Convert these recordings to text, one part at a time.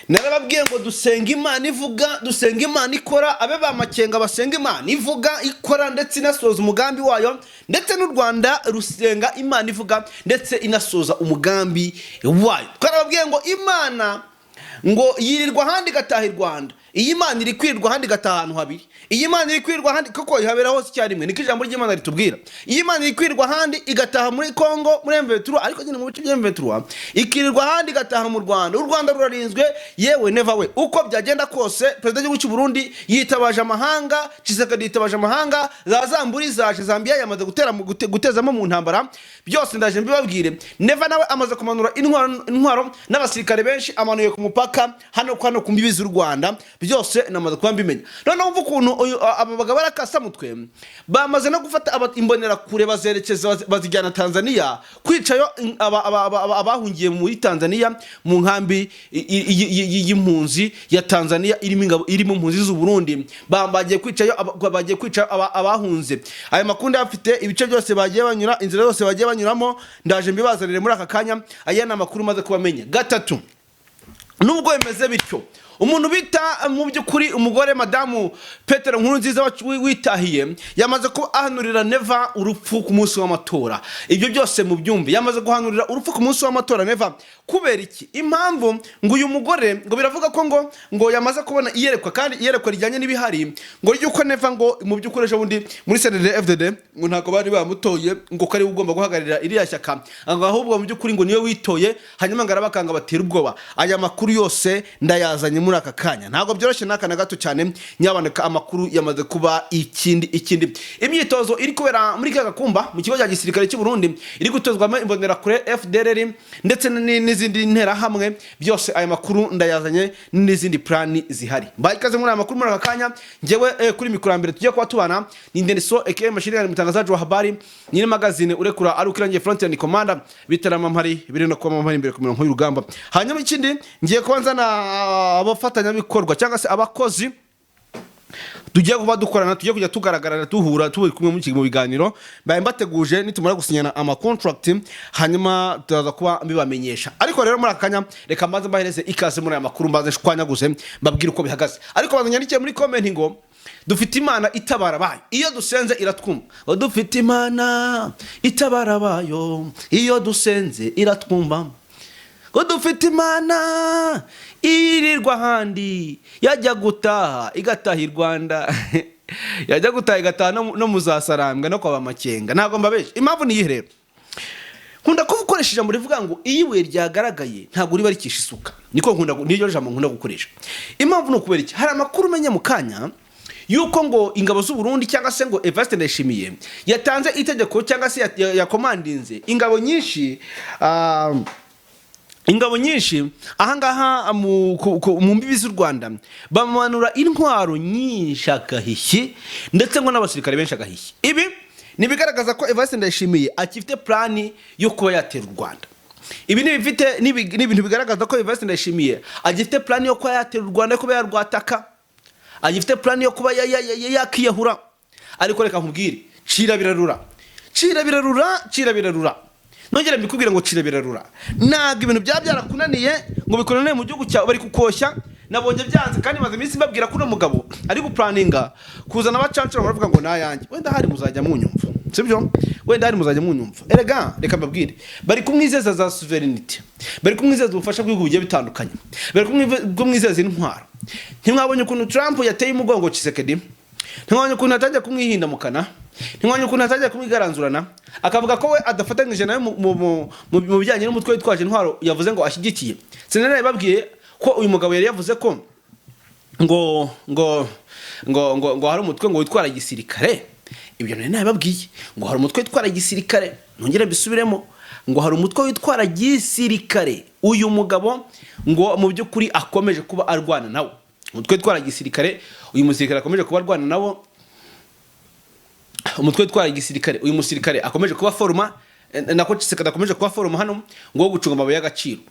Narababwiye ngo dusenga Imana ivuga, dusenga Imana ikora. Abe ba Makenga basenga Imana ivuga, ikora, ndetse inasoza umugambi wayo, ndetse n'u Rwanda rusenga Imana ivuga ndetse inasoza umugambi wayo. Twarababwiye ngo Imana ngo yirirwa ahandi igataha i Rwanda. Iyi Imana iri kwirirwa ahandi igataha ahantu habiri. Iyi Imana iri kwirirwa ahandi kuko ihabera hose icyarimwe, niko ijambo ry'Imana ritubwira. Iyi Imana iri kwirirwa ahandi igataha muri Congo, muri M23, ariko nyine mu bice bya M23, ikirirwa ahandi igataha mu Rwanda. U Rwanda rurarinzwe. Yewe Neva we, uko byagenda kose, perezida w'igihugu cy'u Burundi yitabaje amahanga, Tshisekedi yitabaje amahanga, za Zamburi zaje, Zambia yamaze gutera gutezamo mu ntambara. Byose ndaje mbibabwire. Neva nawe amaze kumanura intwaro n'abasirikare benshi, amanuye ku mupaka hano ku mbibi z'u Rwanda. Byose namaze kuba mbimenya. Noneho umva ukuntu aba bagabo barakasamutwe, bamaze no gufata imbonerakure, bazerekeza bazijyana Tanzania kwicayo abahungiye muri Tanzania mu nkambi y'impunzi ya Tanzania irimo ingabo, irimo impunzi z'u Burundi. Bagiye kwicayo bagiye kwica abahunze. Aya makuru afite ibice byose bagiye banyura, inzira zose bagiye banyuramo, ndaje mbibazanire muri aka kanya. Aya ni amakuru maze kubamenya. Gatatu, nubwo bimeze bityo, umuntu bita mu by'ukuri umugore madamu Petero Nkurunziza witahiye yamaze kuba ahanurira Neva urupfu ku munsi w'amatora. Ibyo byose mu byumve, yamaze guhanurira urupfu ku munsi w'amatora Neva. Kubera iki? Impamvu ngo uyu mugore ngo biravuga ko ngo yamaze kubona iyerekwa, kandi iyerekwa rijyanye n'ibihari, ngo ry'uko Neva ngo mu by'ukuri ejo bundi muri CNDD FDD ngo ntabwo bari bamutoye ngo ko ari we ugomba guhagararira iriya shyaka, ngo ahubwo mu by'ukuri ngo niwe witoye, hanyuma ngo arabakanga batera ubwoba. Aya makuru yose ndayazanye muri aka kanya. Ntabwo byoroshye n'aka na gato cyane. Nyaboneka, amakuru yamaze kuba ikindi. Imyitozo iri kubera muri ka Gakumba mu kigo cya gisirikare cy'u Burundi, iri gutozwamo imbonerakure, FDLR ndetse n'izindi nterahamwe. Byose aya makuru ndayazanye n'izindi plani zihari. Mbaye ikaze muri aya makuru muri aka kanya. Njyewe kuri mikoro ya mbere tugiye kuba tubana ni Ndeniso aka Mashini, mtangazaji wa habari, nyiri magazine urekura ari ukirangiye, front ni commander bitarama mpari biri no kuba mpari imbere ku mirongo y'urugamba. Hanyuma ikindi, ngiye kuba nzana abafatanyabikorwa cyangwa se abakozi tugiye kuba dukorana, tugiye kujya tugaragarana, duhura, turi kumwe mu biganiro. Mbaye mbateguje, nitumara gusinyana ama contract hanyuma turaza kuba mbibamenyesha. Ariko rero muri aka kanya reka mbanze mbahereze ikaze muri aya makuru, mbanze nshwanyaguze mbabwire uko bihagaze. Ariko banza nyandikiye muri comment ngo dufite Imana itabara abayo, iyo dusenze iratwumva. Ngo dufite Imana itabara abayo, iyo dusenze iratwumva. Ngo dufite Imana irirwa ahandi, yajya gutaha igataha i Rwanda, yajya gutaha igataha no mu za Sarambwe no kwa Bamakenga. Ntabwo mbabeshya. Impamvu ni iyihe rero? Nkunda kuba ukoresha ijambo rivuga ngo iyo ibuye ryagaragaye ntabwo riba rikisha isuka. Niko nkunda, niryo jambo nkunda gukoresha. Impamvu ni ukubera iki? Hari amakuru umenya mu kanya yuko ngo ingabo z'u Burundi cyangwa se ngo Evariste Ndayishimiye yatanze itegeko cyangwa se yakomandinze ingabo nyinshi, ingabo nyinshi ahangaha mu mbibi z'u Rwanda, bamanura intwaro nyinshi agahishyi, ndetse ngo n'abasirikare benshi agahishyi. Ibi ni ibigaragaza ko Evariste Ndayishimiye akifite plan yo kuba yatera u Rwanda. Ibi ni ibifite ni ibintu bigaragaza ko Evariste Ndayishimiye agifite plan yo kuba yatera u Rwanda, yo kuba yarwataka, agifite plan yo kuba yakiyahura. Ariko reka nkubwire, cira birarura, cira birarura, cira birarura. Nongere mbikubwire ngo cira birarura. Ntabwo ibintu byaba byarakunaniye ngo bikunaniye mu gihugu cyawe bari kukoshya. Nabonye byanze, kandi maze iminsi mbabwira ko uno mugabo ari guplanninga kuzana abacancuro, baravuga ngo nayanjye. Wenda hari muzajya munyumva, sibyo? Wenda hari muzajya munyumva. Erega reka mbabwire, bari kumwizeza za souveraineté, bari kumwizeza ubufasha bw'ibihugu bigiye bitandukanye, bari kumwizeza intwaro. Ntimwabonye ukuntu Trump yateye umugongo Tshisekedi? Ntimwabonye ukuntu atangiye kumwihindamukana? Ntimwabonye ukuntu atangiye kumwigaranzurana, akavuga ko we adafatanyije nawe mu bijyanye n'umutwe witwaje intwaro yavuze ngo ashyigikiye? Sinari babwiye ko uyu mugabo yari yavuze ko ngo hari umutwe ngo witwara gisirikare? Ibyo nari nabibabwiye ngo hari umutwe witwara gisirikare. Nongere mbisubiremo ngo hari umutwe witwara gisirikare uyu mugabo ngo mu by'ukuri akomeje kuba arwana nawo. Umutwe witwara gisirikare uyu musirikare akomeje kuba arwana nawo, umutwe witwara gisirikare uyu musirikare akomeje kuba foruma, nako Tshisekedi akomeje kuba foruma hano ngo wo gucunga amabuye y'agaciro.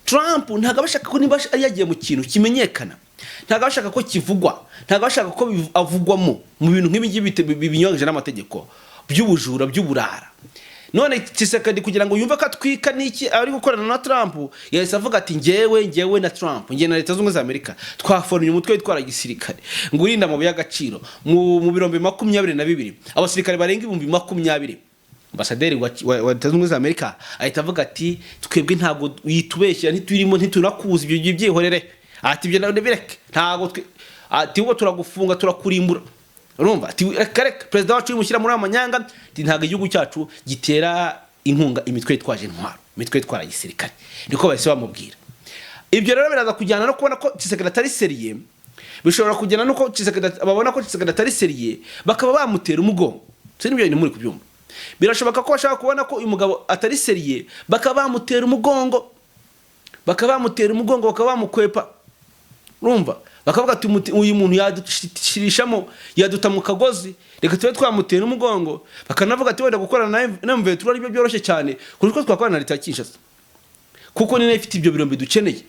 Trump ntabwo aba ashaka ko niba yagiye mu kintu kimenyekana, ntabwo aba ashaka ko kivugwa, ntabwo aba ashaka ko avugwamo mu bintu nk'ibi ngibi binyuranyije n'amategeko, by'ubujura, by'uburara. None Tshisekedi, kugira ngo yumve ko atwika n'iki ari gukorana na Trump, yahise avuga ati: Ngewe na Trump, ngewe na Leta Zunze Ubumwe za Amerika twaforomye umutwe witwara gisirikare ngo urinde amabuye y'agaciro mu birombe 22, abasirikare barenga 20,000." Ambasaderi wa Leta Zunze Ubumwe za Amerika ahita avuga ati: "Twebwe ntabwo yitubeshyira, ntiturimo, ntitunakuzi, ibyo byihorere." Ati: "Ibyo nabyo bireke, ntabwo twe." Ati: "Ubwo turagufunga, turakurimbura." Urumva? Ati: "Reka reka, perezida wacu wimushyira muri amanyanga." Ati: "Ntabwo igihugu cyacu gitera inkunga imitwe yitwaje intwaro, imitwe yitwara gisirikare." Niko bahise bamubwira. Ibyo rero biraza kujyana no kubona ko Tshisekedi atari sérieux. Bishobora kujyana nuko Tshisekedi, babona ko Tshisekedi atari sérieux, bakaba bamutera umugongo. Si nibyo bintu muri kubyumva? Birashoboka ko bashaka kubona ko uyu mugabo atari sérieux, bakaba bamutera umugongo, bakaba bamutera umugongo, bakaba bamukwepa. Urumva, bakavuga ati: "Uyu muntu yadushirishamo, yaduta mu kagozi, reka tube twamutera umugongo." Bakanavuga ati: "Wenda gukorana na M23 aribyo byoroshye cyane kurusha uko twakorana na leta ya Kinshasa, kuko ni nayo ifite ibyo birombe dukeneye."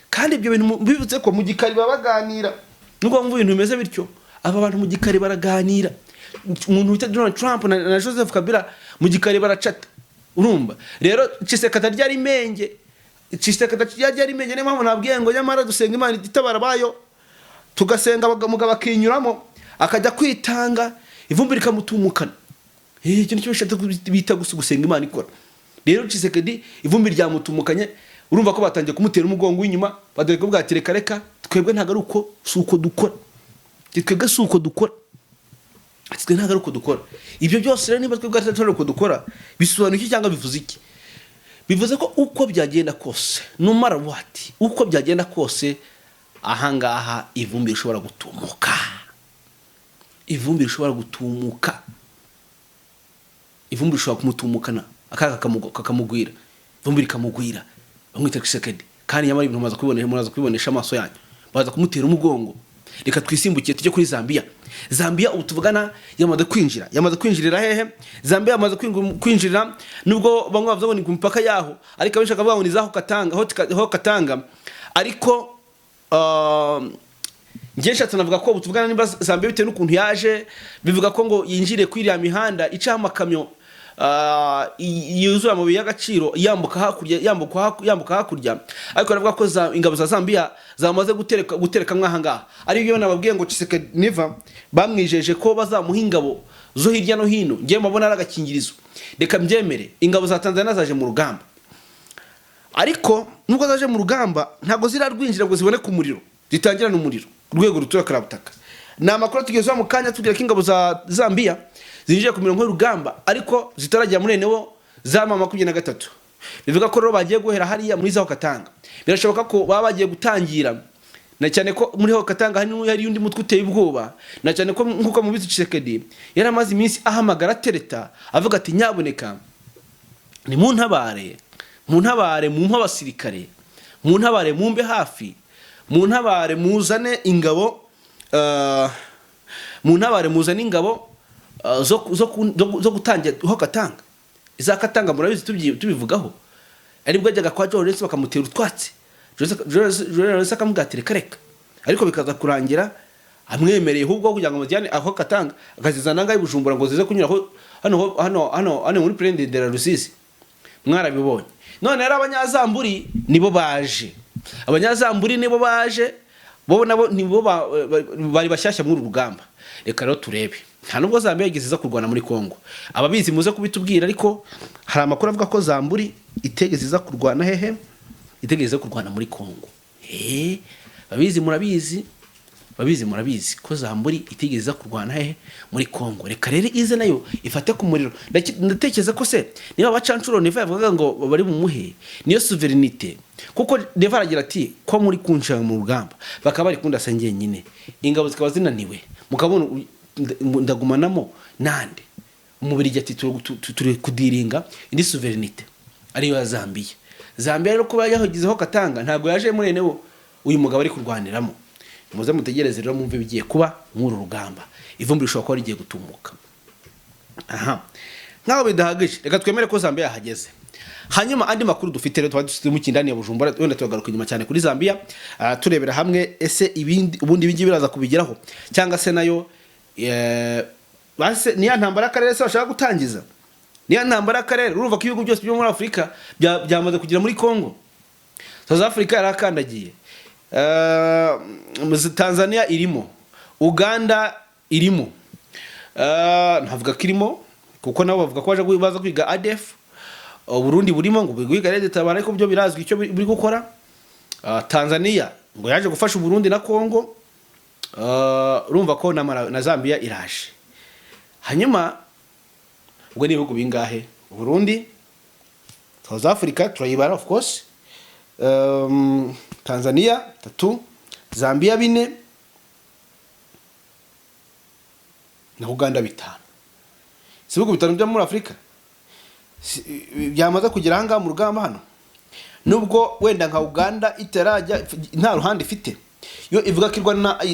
Kandi ibyo bintu bibutse ko mu gikari baba baganira. Nubwo wumva ibintu bimeze bityo, aba bantu mu gikari baraganira. Umuntu wita Donald Trump na Joseph Kabila mu gikari baracata. Urumva rero, Tshisekedi ryari imenge, Tshisekedi ryari imenge. Niyo mpamvu nabwiye ngo nyamara dusenga Imana itabara abayo, tugasenga umugabo akinyuramo, akajya kwitanga, ivumbi rikamutumukana. Icyo nicyo bishatse bita gusa gusenga Imana ikora. Rero Tshisekedi ivumbi ryamutumukanye. Urumva ko batangiye kumutera umugongo w'inyuma, badore kuvuga ati: "Reka reka, twebwe ntabwo ari uko, si uko dukora. Ati: 'Twebwe si uko dukora.'" Ati: "Twe ntabwo ari uko dukora." Ibyo byose rero, niba twebwe atari uko dukora, bisobanuye iki cyangwa bivuze iki? Bivuze ko uko byagenda kose, no matter what, uko byagenda kose, ahangaha ivumbi rishobora gutumuka, ivumbi rishobora gutumuka, ivumbi rishobora kumutumukana, akaga kakamugwira, ivumbi rikamugwira. Bamwita Tshisekedi, kandi nyamara ibintu mumaze kubibonesha, muraza kubibonesha amaso yanyu, baza kumutera umugongo. Reka twisimbukiye tujye kuri Zambia. Zambia ubu tuvugana yamaze kwinjira, yamaze kwinjirira hehe? Zambia yamaze kwinjirira, nubwo bamwe bavuga ngo ni ku mipaka yaho, ariko abenshi bakavuga ngo ni zaho Katanga, ho Katanga. Ariko njye nshatse navuga ko ubu tuvugana, nimba Zambia, bitewe n'ukuntu yaje, bivuga ko ngo yinjire kuri iriya mihanda icaho amakamyo yuzuye amabuye y'agaciro, yambuka hakurya, yambuka hakurya. Ariko baravuga ko ingabo za Zambia zamaze gutereka mwaha ngaha. Aribyo nababwiye ngo Tshisekedi Neva bamwijeje ko bazamuha ingabo zo hirya no hino. Ngiye mbabona ari agakingirizo, reka mbyemere. Ingabo za Tanzania zaje mu rugamba, ariko nubwo zaje mu rugamba, ntabwo zirarwinjira ngo zibone ku muriro, zitangirane umuriro ku rwego rutura karabutaka. Ni amakuru tugezeho mu kanya, tubwira ko ingabo za Zambia zinjiye ku mirongo y'urugamba, ariko zitaragera muri eneo za M23. Bivuga ko rero bagiye guhera hariya muri za Katanga. Birashoboka ko baba bagiye gutangira, na cyane ko muri ho Katanga hari undi mutwe uteye ubwoba, na cyane ko nk'uko mubizi, Tshisekedi yari amaze iminsi ahamagara, atereta, avuga ati: "Nyaboneka ni muntabare, muntabare, mumpe abasirikare, muntabare, mumbe hafi, muntabare muzane ingabo, muntabare muzane ingabo zo gutangira ho Katanga." Iza Katanga murabizi, tubivugaho, aribwo ajyaga kwa Joe Lawrence bakamutera utwatsi. Joe Lawrence akamubwira ati: "Reka reka." Ariko bikaza kurangira amwemereye ahubwo kugira ngo amujyane aho Katanga, akazizana ngaho i Bujumbura ngo zize kunyura aho hano muri Plaine de la Rusizi. Mwarabibonye. None rero abanyazamburi nibo baje, abanyazamburi nibo baje, bo nabo nibo bari bashyashya muri uru rugamba. Reka rero turebe. Nta nubwo Zambia yigeze iza kurwana muri Kongo, ababizi muze kubitubwira. Ariko hari amakuru avuga ko Zamburi itegeze iza kurwana hehe? Itegeze iza kurwana muri Kongo. Babizi murabizi, babizi murabizi ko Zamburi itigeze iza kurwana hehe? Muri Kongo. Reka rero ize nayo ifate ku muriro. Ndatekereza ko se niba abacancuro Neva yavugaga ngo bari bumuhe niyo souveraineté, kuko Neva aragira ati: "Ko muri kunshira mu rugamba, bakaba bari kundasa njyenyine, ingabo zikaba zinaniwe, mukabona ndagumanamo nande?" Umubirigi ati: "Turi kudiringa indi souveraineté ariyo ya Zambia." Zambia rero kuba yahogizeho Katanga, ntabwo yaje muri eneo uyu mugabo ari kurwaniramo. Muze mutegereze rero mwumve ibigiye kuba mw'uru rugamba. Ivumbi rishobora kuba rigiye gutumuka aha. Nkaho bidahagije, reka twemere ko Zambia yahageze. Hanyuma andi makuru dufite rero, twari dufite mu kindani ya Bujumbura, wenda turagaruka inyuma cyane kuri Zambia, turebera hamwe ese ibindi ubundi ibingibi biraza kubigeraho, cyangwa se nayo base ni ya ntambara y'akarere se bashaka gutangiza. Niyo ntambara y'akarere. Urumva ko ibihugu byose byo muri Afurika byamaze kugera muri Congo. South Africa yarakandagiye, Tanzania irimo, Uganda irimo. Ntavuga ko irimo kuko nabo bavuga ko baje baza kwiga ADF. Burundi burimo ngo bwiga Red Tabara, ariko byo birazwi icyo buri gukora. Tanzania ngo yaje gufasha Burundi na Congo. Urumva ko na Zambia iraje. Hanyuma ubwo ni ibihugu bingahe? Burundi, South Africa turayibara of course, Tanzania tatu, Zambia bine na Uganda bitanu. Si ibihugu bitanu byo muri Afurika byamaze kugera ahangaha mu rugamba hano? Nubwo wenda nka Uganda itarajya, nta ruhande ifite, yo ivuga ko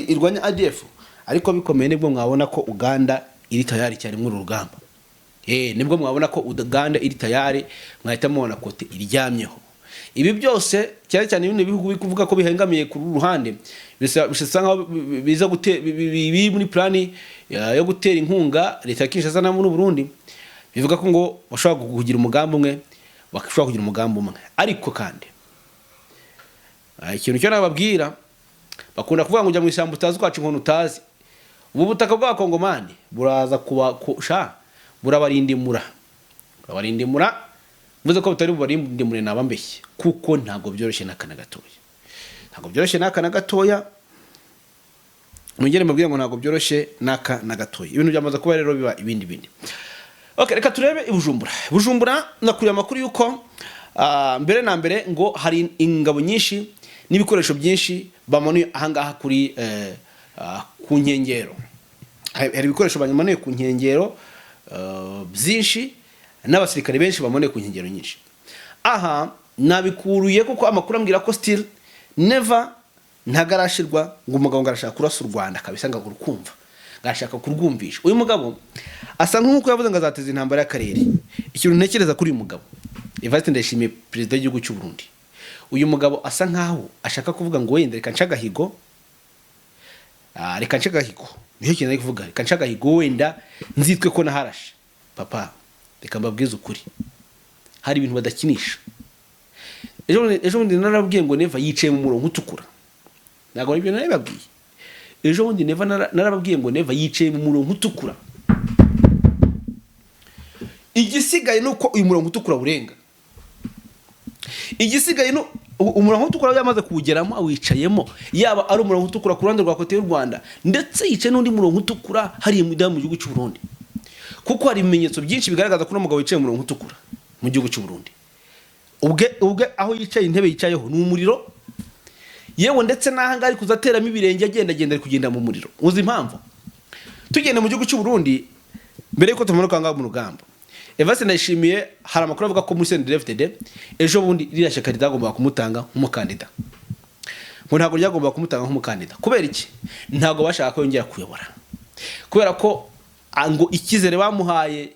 irwanya ADF, ariko bikomeye nibwo mwabona ko Uganda iri tayari cyane muri uru rugamba. Nibwo mwabona ko Uganda iri tayari, mwahita mubona kote iryamyeho. Ibi byose, cyane cyane bino bihugu biri kuvuga ko bihengamiye ku ruhande, bisa nkaho biza biri muri plan yo gutera inkunga leta ya Kinshasa na n'u Burundi. Bivuga ko ngo bashobora kugira umugambi umwe, bashobora kugira umugambi umwe. Ariko kandi ikintu cyo nababwira, bakunda kuvuga ngo ujya mu ishyamba utazi kwaca inkoni utazi. Ubu butaka bw'Abakongomani buraza kuba sha burabarindimura, burabarindimura. Mvuze ko butari bubarindimure naba mbeshye, kuko ntabwo byoroshye n'aka na gatoya, ntabwo byoroshye n'aka na gatoya. Mwongere mbabwire ngo ntabwo byoroshye n'aka na gatoya. Ibintu byamaze kuba rero biba ibindi bindi. Okay, reka turebe i Bujumbura. Bujumbura nakuriye amakuru yuko mbere na mbere ngo hari ingabo nyinshi n'ibikoresho byinshi bamanuye ahangaha kuri ku nkengero. Hari ibikoresho bamanuye ku nkengero byinshi n'abasirikare benshi bamanuye ku nkengero nyinshi. Aha nabikuruye kuko amakuru ambwira ko still Neva ntagarashirwa, ngo umugabo ngo arashaka kurasa u Rwanda kabisa, ngo urukumva ngashaka kurwumvisha. Uyu mugabo asa nk'uko yavuze ngo azateza intambara y'akarere. Ikintu ntekereza kuri uyu mugabo Evariste Ndayishimiye, perezida w'igihugu cy'u Burundi, uyu mugabo asa nkaho ashaka kuvuga ngo wenda reka nce agahigo. Reka nce agahigo, nicyo kintu ari kuvuga, reka nce agahigo wenda nzitwe ko naharashe. Papa, reka mbabwize ukuri, hari ibintu badakinisha. Ejo bundi narababwiye ngo Neva yicaye mu murongo utukura. Ntabwo aribyo narababwiye ejo bundi? Neva narababwiye ngo Neva yicaye mu murongo utukura. Igisigaye ni uko uyu murongo utukura urenga. Igisigaye ni umurongo utukura yamaze kuwugeramo, awicayemo, yaba ari umurongo utukura ku ruhande rwa côté y'u Rwanda, ndetse yicaye n'undi murongo utukura hariya mu gihugu cy'u Burundi, kuko hari ibimenyetso byinshi bigaragaza ko uno mugabo wicaye mu murongo utukura mu gihugu cy'u Burundi. Ubwe aho yicaye, intebe yicayeho ni umuriro, yewe ndetse n'aha ngaha ari kuza ateramo ibirenge, agenda agenda, ari kugenda mu muriro. Uzi impamvu? Tugenda mu gihugu cy'u Burundi mbere yuko tumanuka ngaha mu rugamba, Evariste Ndayishimiye, hari amakuru avuga ko muri CNDD-FDD ejo bundi ririya shyaka ritagombaga kumutanga nk'umukandida, ngo ntabwo ryagombaga kumutanga nk'umukandida. Kubera iki? Ntabwo bashaka ko yongera kuyobora, kubera ko ngo icyizere bamuhaye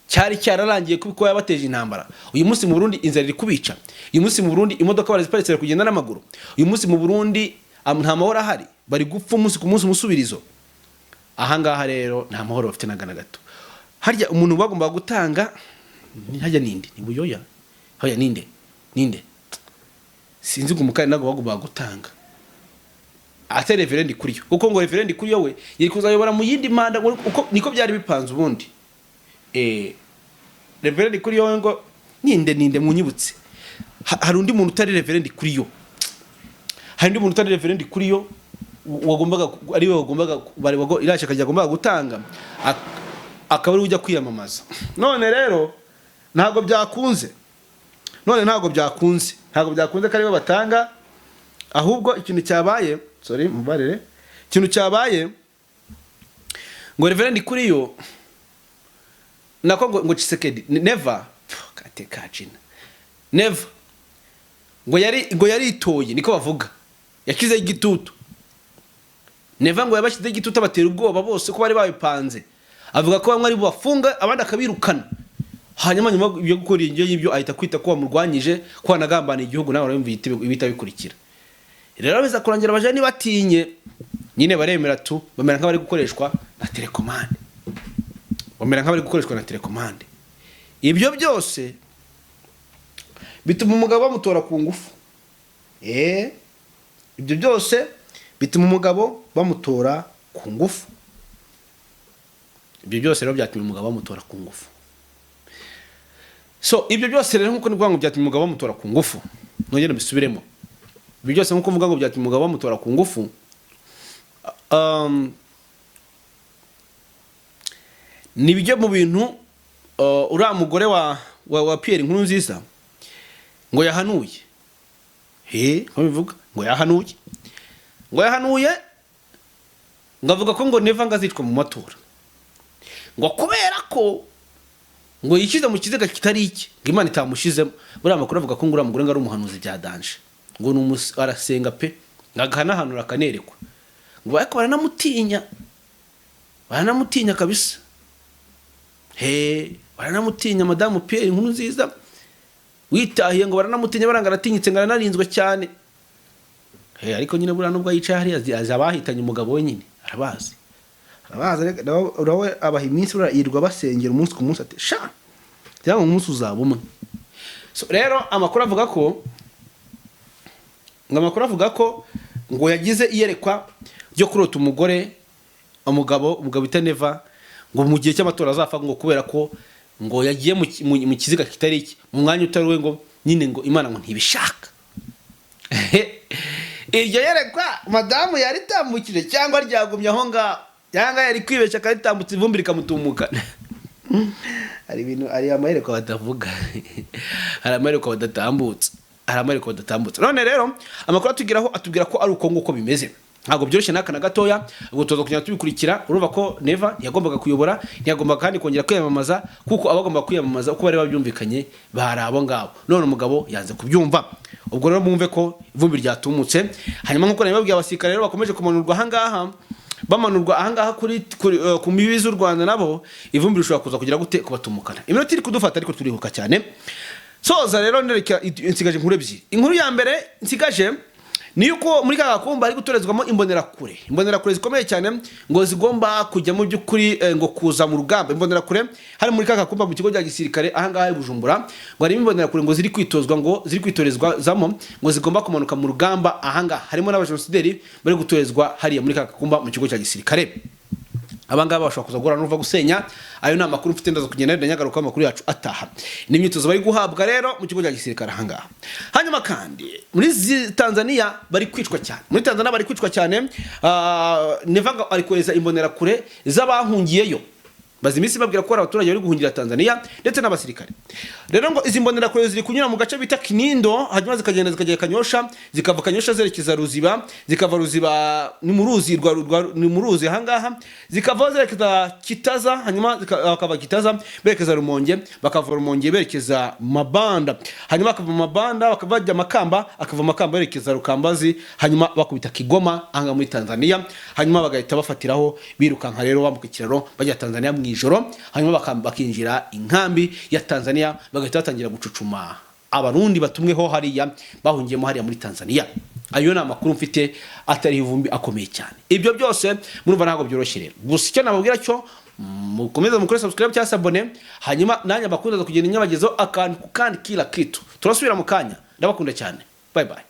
cyari cyararangiye kuko yabateje intambara. Uyu munsi mu Burundi inzara iri kubica, uyu munsi mu Burundi imodoka baraziparitse bari kugenda n'amaguru, uyu munsi mu Burundi nta mahoro ahari, bari gupfa umunsi ku munsi umusubirizo. Ahangaha rero nta mahoro bafite na gato. Harya umuntu bagombaga gutanga harya ninde? Ni Buyoya? Harya ninde? Ninde? Sinzi ngo umukandida ntabwo bagombaga gutanga atari Révérien Ndikuriyo, kuko ngo Révérien Ndikuriyo we yari kuzayobora mu yindi manda, ngo uko niko byari bipanze ubundi. Révérien Ndikuriyo we ngo ninde? Ninde munyibutse? Hari undi muntu utari Révérien Ndikuriyo, hari undi muntu utari Révérien Ndikuriyo wagombaga ari we wagombaga bari iriya shyaka ryagombaga gutanga, akaba ari we ujya kwiyamamaza. None rero ntabwo byakunze, none ntabwo byakunze, ntabwo byakunze ko aribo batanga. Ahubwo ikintu cyabaye, sorry mubarire, ikintu cyabaye ngo Révérien Ndikuriyo nako ngo Tshisekedi Neva. Pfu, kate kajina Neva ngo yaritoye, niko bavuga, yashyizeho igitutu. Neva ngo yabashyizeho igitutu, abatera ubwoba bose ko bari babipanze, avuga ko bamwe ari bubafunga, abandi akabirukana. Hanyuma nyuma yo gukora ibyo ngibyo ahita kwita ko wamurwanyije, ko wanagambaniye igihugu. Nawe urabimva ibihita bikurikira. Rero biza kurangira abajene batinye nyine, baremera tu, bamera nk'abari gukoreshwa na télécommande, bamera nk'abari gukoreshwa na télécommande. Ibyo byose bituma umugabo bamutora ku ngufu. Ibyo byose bituma umugabo bamutora ku ngufu. Ibyo byose rero byatumye umugabo bamutora ku ngufu. So ibyo byose rero, nkuko nivuga ngo byatumye umugabo bamutora ku ngufu, nongere mbisubiremo, ibyo byose nkuko mvuga ngo byatumye umugabo bamutora ku ngufu, ni byo mu bintu uriya mugore wa Pierre Nkurunziza ngo yahanuye. He nko bivuga ngo yahanuye ngo avuga ko ngo Neva ngo azicwa mu matora, ngo kubera ko ngo yishyize mu kiziga kitari iki, ngo Imana itamushyizemo. Buriya amakuru avuga ko ngo uriya mugore ngo ari umuhanuzi bya danger, ngo ni arasenga pe, ngo akanahanura akanerekwa, ngo ariko baranamutinya, baranamutinya kabisa. He, baranamutinya. Madamu Pierre Nkurunziza witahiye, ngo baranamutinya, baranga aratinyitse, ngo aranarinzwe cyane. He, ariko nyine buriya nubwo yicaye hariya, azi abahitanye umugabo we nyine, arabazi, arabazi. Ariko nawe abaha iminsi, buriya yirirwa basengera umunsi ku munsi, ati sha cyangwa umunsi uzaba umwe. So rero amakuru avuga ko ngo yagize iyerekwa ryo kurota umugore, umugabo bita Neva, ngo mu gihe cy'amatora azapfa, ngo kubera ko ngo yagiye mu kiziga kitari iki, mu mwanya utari we, ngo nyine ngo Imana ngo ntibishaka. Iryo yerekwa madamu yaritambukije cyangwa ryagumye aho ngaho, cyangwa yari kwibeshya akaritambutsa ivumbi rikamutumukana? Hari ibintu, hari amayerekwa batavuga, hari amayerekwa badatambutsa, hari amayerekwa badatambutsa. None rero amakuru atugeraho atubwira ko ari uko nguko bimeze. Ntabwo byoroshye n'aka na gatoya. Ubwo tuza kugenda tubikurikira. Urumva ko Neva ntiyagombaga kuyobora, ntiyagombaga kandi kongera kwiyamamaza, kuko abagomba kwiyamamaza uko bari babyumvikanye bari abo ngabo. None umugabo yanze kubyumva. Ubwo rero mwumve ko ivumbi ryatumutse. Hanyuma nk'uko nabibabwiye, abasirikare rero bakomeje kumanurwa ahangaha, bamanurwa ahangaha kuri ku mbibi z'u Rwanda, nabo ivumbi rishobora kuza kugira gute? Kubatumukana. Iminota iri kudufata, ariko turihuka cyane. Soza rero nereka nsigaje inkuru ebyiri. Inkuru ya mbere nsigaje ni yuko muri ka gakumba hari gutorezwamo imbonerakure, imbonerakure zikomeye cyane, ngo zigomba kujya mu by'ukuri ngo kuza mu rugamba. Imbonerakure hari muri ka gakumba mu kigo cya gisirikare ahangaha i Bujumbura, ngo harimo imbonerakure ngo ziri kwitozwa, ngo ziri kwitorezwa zamo, ngo zigomba kumanuka mu rugamba ahangaha. Harimo n'abajenosideri bari gutorezwa hariya muri ka gakumba mu kigo cya gisirikare. Abangaba bashobora kuza guhura n'uruva gusenya. Ayo ni amakuru mfite, ndaza kugenda nyagaruka amakuru yacu ataha. Ni imyitozo bari guhabwa rero mu kigo cya gisirikare ahangaha. Hanyuma kandi muri Tanzania bari kwicwa cyane, muri Tanzania bari kwicwa cyane. Neva ngo ari kohereza imbonerakure z'abahungiyeyo. Bazi iminsi babwira ko hari abaturage bari guhungira Tanzania ndetse n'abasirikare. Rero ngo izi mbonerakure ziri kunyura mu gace bita Kinindo, hanyuma zikagenda zikagera Kanyosha, zikava Kanyosha zerekeza Ruziba, zikava Ruziba, ni mu ruzi rwa ni mu ruzi ahangaha, zikava zerekeza Kitaza, hanyuma bakava Kitaza berekeza Rumonge, bakava Rumonge berekeza Mabanda, hanyuma bakava Mabanda bakava bajya Makamba, akava Makamba berekeza Rukambazi, hanyuma bakubita Kigoma ahangaha muri Tanzania, hanyuma bagahita bafatiraho birukanka rero bambuka ikiraro bajya Tanzania mu ijoro, hanyuma bakinjira inkambi ya Tanzania, bagahita batangira gucucuma Abarundi batumweho hariya bahungiyemo hariya muri Tanzania. Ayo ni amakuru mfite atari ivumbi, akomeye cyane. Ibyo byose murumva ntabwo byoroshye rero. Gusa icyo nababwira cyo, mukomeze mukore subscribe cyangwa s'abonner, hanyuma nanjye amakuru ndaza kugenda nyabagezaho akantu ku kandi, kila kitu. Turasubira mu kanya. Ndabakunda cyane, bye bye.